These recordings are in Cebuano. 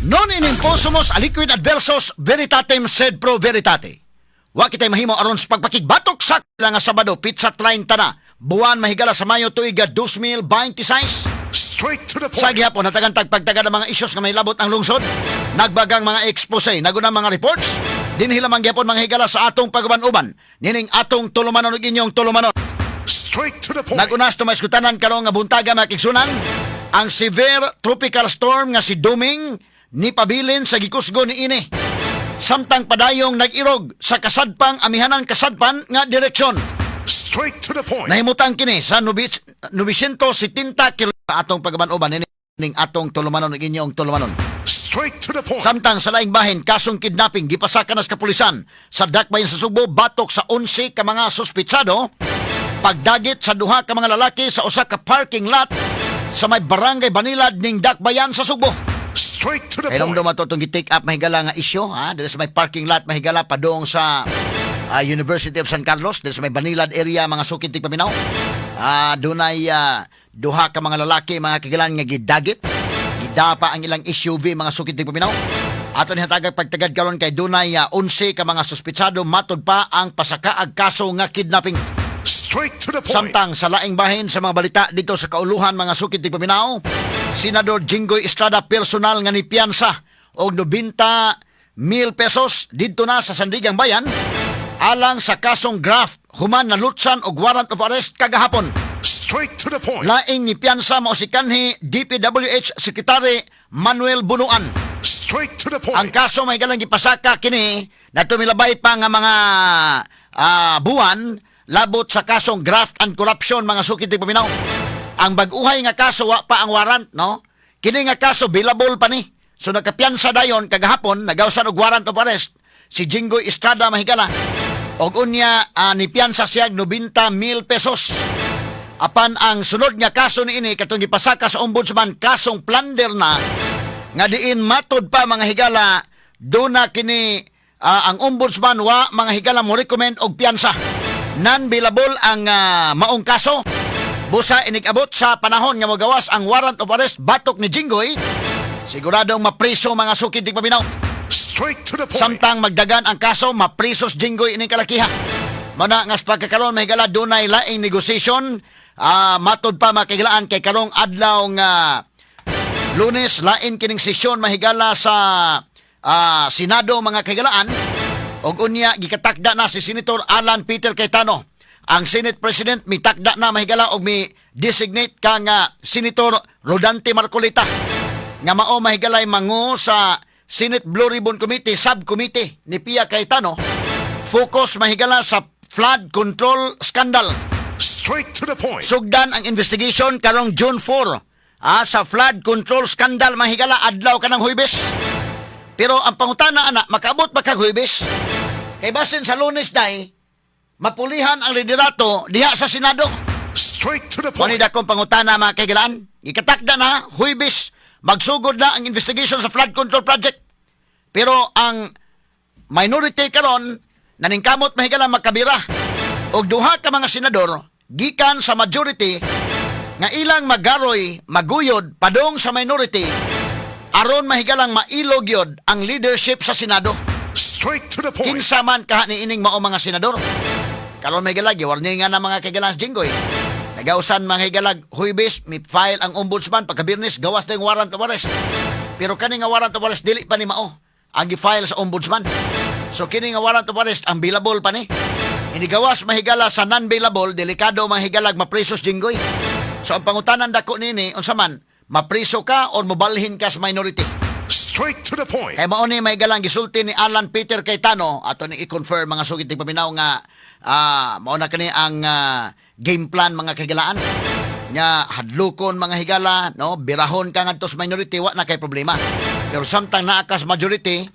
Non enim possumus aliquid adversus veritatem sed pro veritate. Wa kitay mahimo aron sa pagpakigbatok sa nga Sabado, petsa 30 na buwan, mahigala, sa Mayo, tuig 2026. Straight to the Sa point. gihapon, hatagan tag pagtaga ng mga isyos nga may labot ang lungsod, nagbagang mga expose, naguna mga reports, dinhi lamang gihapon, mga higala, sa atong pag-uban-uban, nining atong tulumanon ug inyong tulumanon. Straight to the point. Nagunas tumaskutanan karon nga buntaga, mga kaigsuonan, ang severe tropical storm nga si Doming ni pabilin sa gikusgo ni ini, samtang padayong nag-irog sa kasadpang amihanan kasadpan nga direksyon. Straight to the point. Nahimutang kini sa 970 kilo atong pag-uban-uban nining atong tulumanon ug inyong tulumanon. Straight to the point. Samtang sa laing bahin, kasong kidnapping gipasaka na sa kapulisan sa Dakbayan sa Sugbo batok sa 11 ka mga suspitsado pagdagit sa duha ka mga lalaki sa usa ka parking lot sa may Barangay Banilad ning Dakbayan sa Sugbo. Straight to the Kay point. ato itong gi-take up, mahigala, nga isyu ha, dito sa may parking lot, mahigala, padung sa University of San Carlos, dito sa may Banilad area, mga sukid tigpaminaw. Dunay duha ka mga lalaki, mga kahigalaan, nga gidagit. Gidapa ang ilang SUV, mga sukid tigpaminaw. Ato ni hatagag pagtagad karon kay dunay 11 ka mga suspitsado matod pa ang pasakaag kaso nga kidnapping. Straight to the point. Samtang sa laing bahin sa mga balita dito sa kauluhan, mga sukid tigpaminaw, Senador Jinggoy Estrada personal nga nipiyansa og 90 mil pesos didto na sa Sandigang Bayan alang sa kasong graft human nalutsan og warrant of arrest kagahapon. Straight to the point. Laing nipiyansa mao si kanhi DPWH Secretary Manuel Bunuan. Straight to the point. Ang kaso may galang gipasaka kini na tumilabay pa nga mga buwan labot sa kasong graft and corruption, mga sukid paminaw. Ang bag-uhay nga kaso, wa pa ang warrant, no? Kini nga kaso bailable pa ni. So nakapiyansa dayon kagahapon, nagawsan og warrant of arrest si Jinggoy Estrada, mahigala. Og unya nipiyansa siya 90 mil pesos. Apan ang sunod nga kaso niini katong gipasaka sa ombudsman, kasong plunder na nga diin matod pa, mga higala, do na kini ang ombudsman wa, mga higala, mo recommend og piyansa. Non-bailable ang maong kaso. Busa inig-abot sa panahon nga mogawas ang warrant of arrest batok ni Jinggoy, siguradong mapriso, mga sukid tigpaminaw. Straight to the point. Samtang magdagan ang kaso, maprisos Jinggoy ining kalakiha. Mana nga sa pagkakaroon, mahigala, dunay laing negotiation. Matod pa, makigalaan, kay karong adlaw nga Lunes, lain kining sesyon, mahigala, sa Senado, mga kahigalaan. Og unya gikatakda na si Senator Alan Peter Cayetano. Ang Senate President mitakda na, mahigala, og mi designate ka nga Senator Rodante Marcoleta nga mao, mahigalay, mangu sa Senate Blue Ribbon Committee Subcommittee ni Pia Cayetano. Focus, mahigala, sa flood control scandal. Straight to the point. Sugdan ang investigation karong June 4 sa flood control scandal, mahigala, adlaw kanang Huybes. Pero ang pangutana ana, makaabot ba kag Huybes? Kay basin sa Lunes day, mapulihan ang liderato diha sa Senado. Straight to the Mao ni point. dakong pangutana, mga kahigalaan. Ikatakda na, Huybes, magsugod na ang investigation sa flood control project. Pero ang minority karon naningkamot, mahigala, magkabira og duha ka mga senador gikan sa majority nga ilang magaroy maguyod padong sa minority aron, mahigalang, mailog yod ang leadership sa Senado. Straight to the point. Kinsa man kaha ni ining mao mga senador? Karon may galag, warning nga na, mga kahigalaan, si Jinggoy. Nagausan, mga higalag, Huybes, mi file ang ombudsman, pagka-Biyernes, gawas na yung warrant of arrest. Pero kani nga warrant of arrest, dili pa ni mao ang gi-file sa ombudsman. So kini nga warrant of arrest, ang bailable pa ni. Inigawas, mahigala, sa non-bailable, delikado, mga higalag, mapresos Jinggoy. So ang pangutanan dako nini, unsa man, mapreso ka or mobalhin ka sa minority? Straight to the point. Kay mao ni may galang gisulti ni Alan Peter Cayetano, ato ni i-confirm, mga sugit paminaw, nga mao na kani ang game plan, mga kahigalaan, nga hadlokon, mga higala, no, birahon ka ngadto sa minority, wa na kay problema, pero samtang naa ka sa majority,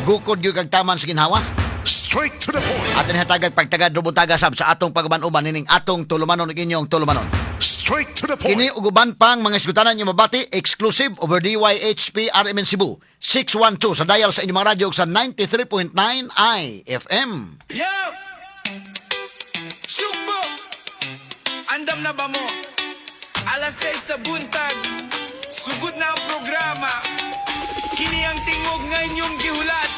gukod gyud kag taman sa ginhawa. Straight to the point. Ato ni hatagag pagtagad rubuntaga sab sa atong pag-uban-uban nining atong tulumanon ug inyong tulumanon. Straight to the point. Kini ug uban pang mga isgutanan niyo mabati exclusive over DYHP RMN Cebu 612 sa dial sa inyong mga radyo ug sa 93.9 IFM. Yo! Sugbo! Andam na ba mo? Alas 6 sa buntag. Sugod na ang programa. Kini ang tingog nga inyong gihulat.